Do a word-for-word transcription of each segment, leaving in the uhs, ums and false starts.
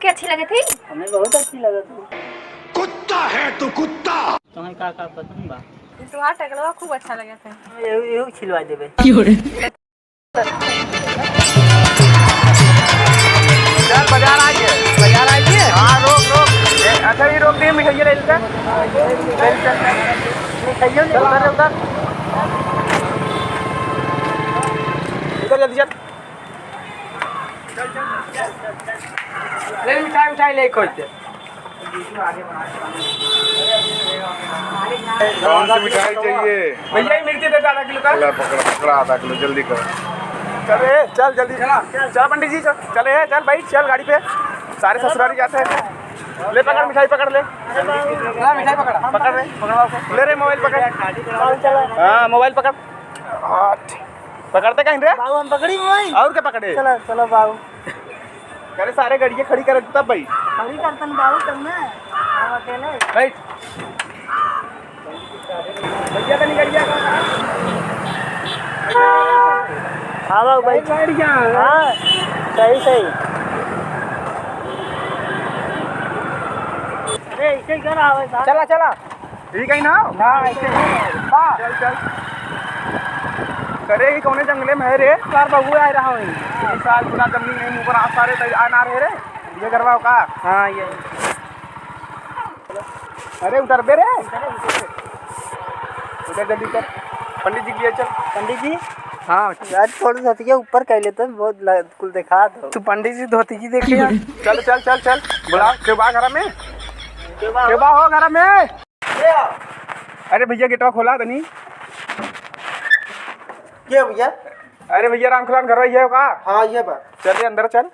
के अच्छी लगे थी? हमें बहुत अच्छी लगे थी। कुत्ता है तू, कुत्ता। तुम्हें का का पसंद बा? तोहार टकलवा खूब अच्छा लगे थे। एहू, एहू छिलवा देबे। चल, बाजार आ गए, बाजार आ गए। हाँ, रोक, रोक। ए, अच्छा, ये रोक दे, मिठाइयाँ ले लेते हैं। ले लेते हैं। मिठाइयाँ ले। चल, उधर, उधर। उधर जल्दी चल। ले मिठाई, मिठाई ले खोज दे। कौन सी मिठाई चाहिए? भैया, ये मिर्ची दे दो आधा किलो का। ला, पकड़ा, पकड़ा आधा किलो, जल्दी करो। चल रे, चल जल्दी। चला। चल पंडित जी, चल। चल रे, चल भाई, चल गाड़ी पे। सारे ससुरारी जाते हैं। ले पकड़, मिठाई पकड़ ले। ला, मिठाई पकड़ा। पकड़ रे, पकड़वा उसे। ले रे, मोबाइल पकड़। हाँ, मोबाइल पकड़। हाँ, ठीक। पकड़ते कहीं रे? बाबू, हम पकड़ी मोबाइल। और क्या पकड़े? चलो, चलो बाबू। अरे सारे गड़िया खड़ी कर तब भाई। खड़ी करतन बाबू, तब ना। हम अकेले। बैठ। भैया तनी गड़िया का। हाँ बाबू, बैठ। गड़िया। हाँ, सही, सही। अरे, ऐसे ही करा भाई साहब। चला, चला। ठीक है ना? ना, ऐसे ही। हाँ। चल, चल। करे ही कौने जंगले में है रे? सार बबुआ आ रहा है। ये सार पूरा जमीन नहीं ऊपर आ सारे तक आ ना रहे रे। ये करवाओ का? हाँ, ये। अरे उतर बे रे। उतर जल्दी उतर। पंडित जी के लिए चल। पंडित जी? हाँ। यार थोड़ा सा तो ऊपर कर लेते हैं, बहुत ल-, कुल दिखा दो। तू पंडित जी धोती जी देख लिया। चल, चल, चल, चल। बुलाओ, केहू बा घर में? केहू बा हो घर में? अरे भैया, गेटवा खोला तनी। के भैया? अरे भैया, रामखिलावन घर है का? हाँ, ये बा। चले अंदर चल।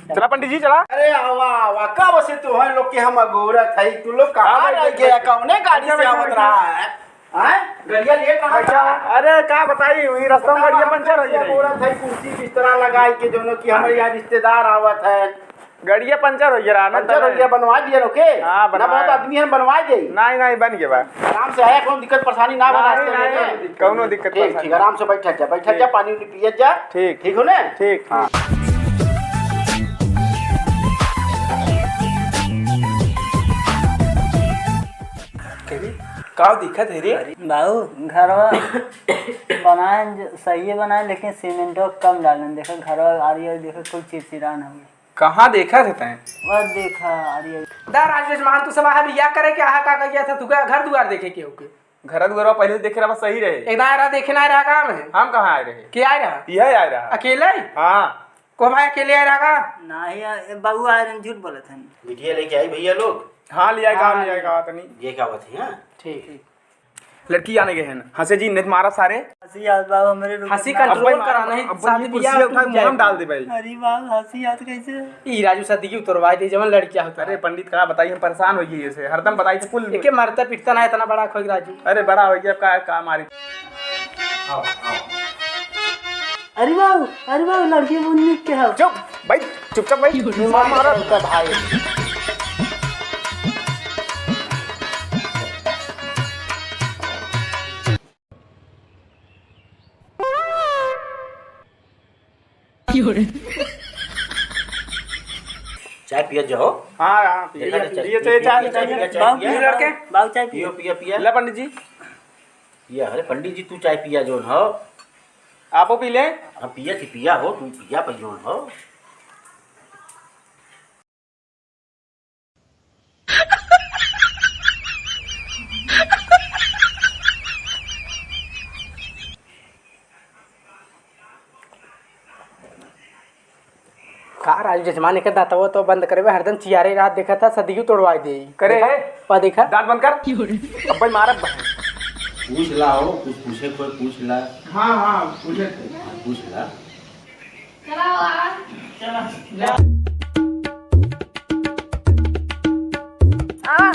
चला पंडित जी, चला। अरे आवा, आवा, कब से तोहन लोग के हम अगोरत है, तू लोग कहाँ हाँ, रह गया? कौने गाड़ी से आवत रहा है? हैं? गड़िया लेट रहा था। अरे का बताई, वही रास्ता में गड़िया पंचर हो गई रही। अगोरत है, कुर्सी बिस्तरा लगाई के, जोनो कि हमारे यहाँ रिश्तेदार आवत है। गड़िया पंचर हो गया रहा ना, पंचर हो तबे। गया, बनवा दिया लोग के? हाँ, ना, बनवाया। बहुत आदमी है, बनवा दे। नहीं, नहीं, बन गया बा। आराम से आया, कौनो दिक्कत परेशानी ना बा नहीं, रास्ते में, नहीं, ने? कौनो दिक्कत ठीक, परेशानी ठीक, नहीं। आराम से बैठा जा, बैठा ठीक। जा, पानी उनी पिए जा। ठीक। ठीक हो ने? ठीक, हाँ। ठीक। का दिक्कत है रे? बाबू, घरवा बनाए ज-, सही बनाए, लेकिन सीमेंटवा कम डालन। देखा, घरवा आरी आरी, देखा, कुल चिरचिरान हो गई। कहाँ देखा थे तैं? बस देखा, अरे। दा राजेश मान, तू सब आहा बियाह करे के आहा का कहिया था? तू का घर दुआर देखे के होके? घर दुआर पहले से देखे रहा, बस सही रहे। एक दायरा देखे ना रहा काम है। हम कहाँ आए रहे? के आए रहा? यह आए रहा। अकेले? हाँ। को भाई अकेले आए रहा का? नहीं, ए, बाबू आए रहे, झूठ बोलत हन। बिटिया लेके आई भैया लोग? हाँ, ले आए, हाँ, काम ले आए, ले आए। का बात नहीं। ये का बात है, हाँ? ठीक। लड़की आने गए हैं, हंसे जी, नहीं मारा सारे। हंसी आवत बा, हमरे रुक हंसी ना। कंट्रोल करा, नहीं, अब्बा शादी ये बियाह कुर्सी उठा के मुंह में डाल दे भाई। अरे बाप, हंसी आवत कैसे? ई राजू शादी की उतरवाई दे, जवन लड़किया होता अरे है। पंडित का बताई, हम परेशान हो गए इसे, हरदम बताई थे कुल। एके मारता पीटता ना, इतना बड़ा खोई राजू। अरे बड़ा हो गया, का, का मारी। आओ, आओ। अरे बाबू, अरे बाबू, लड़की बुन्नी के हो। चुप भाई, चुपचाप भाई। मार मारो तो भाई। चाय पिया जाओ। हाँ, हाँ, पिए, देखा तो पिए, चाय, पिए, चाय, चाय, चाय, पिया, चाय बाबू, पिया। लड़के, बाबू, चाय पियो, पियो। पिया, पिया। ले पंडित जी। पिया, अरे पंडित जी, तू चाय पिया जोन हो। आपो पी ले। हाँ, पिया थी, पिया हो, तू पिया पे जोन हो। का राजू जजमान, एकर दांतवा तो बंद करे बे, हरदम चियारे रात देखा था, सदियों तोड़वाई दे। करे देखा? है? पा देखा? दांत बंद कर। अब्बे मारब। पूछ ला हो, कुछ पूछे कोई पूछ ला। हाँ, हाँ, पूछे थे। हाँ, पूछ ला। चला हो आ। चला। जा। आवा।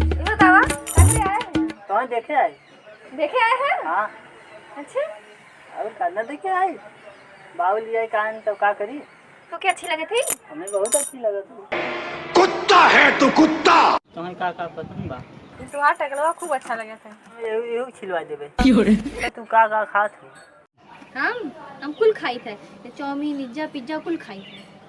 ई बतावा, कहाँ से आए हैं? तो देखे आए। देखे आए हैं? हाँ। अच्छा। और का ना देखे आए? बाबू लिया है कान तो का करी? तो क्या अच्छी लगे थी? हमें बहुत अच्छी लगे थी। कुत्ता है तू, कुत्ता। तुम्हें का का पसंद बा? तोहार टकलवा खूब अच्छा लगे थे। एहू, एहू छिलवा देबे। क्यों रे? तो तू का का खात हो? हम, हम कुल खाई थे, ये चाउमीन, इज्जा, पिज्जा कुल खाई थे।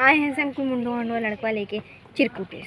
आए हैं सन कुल मुंडो हंडो लड़कवा लेके चिरकुटे।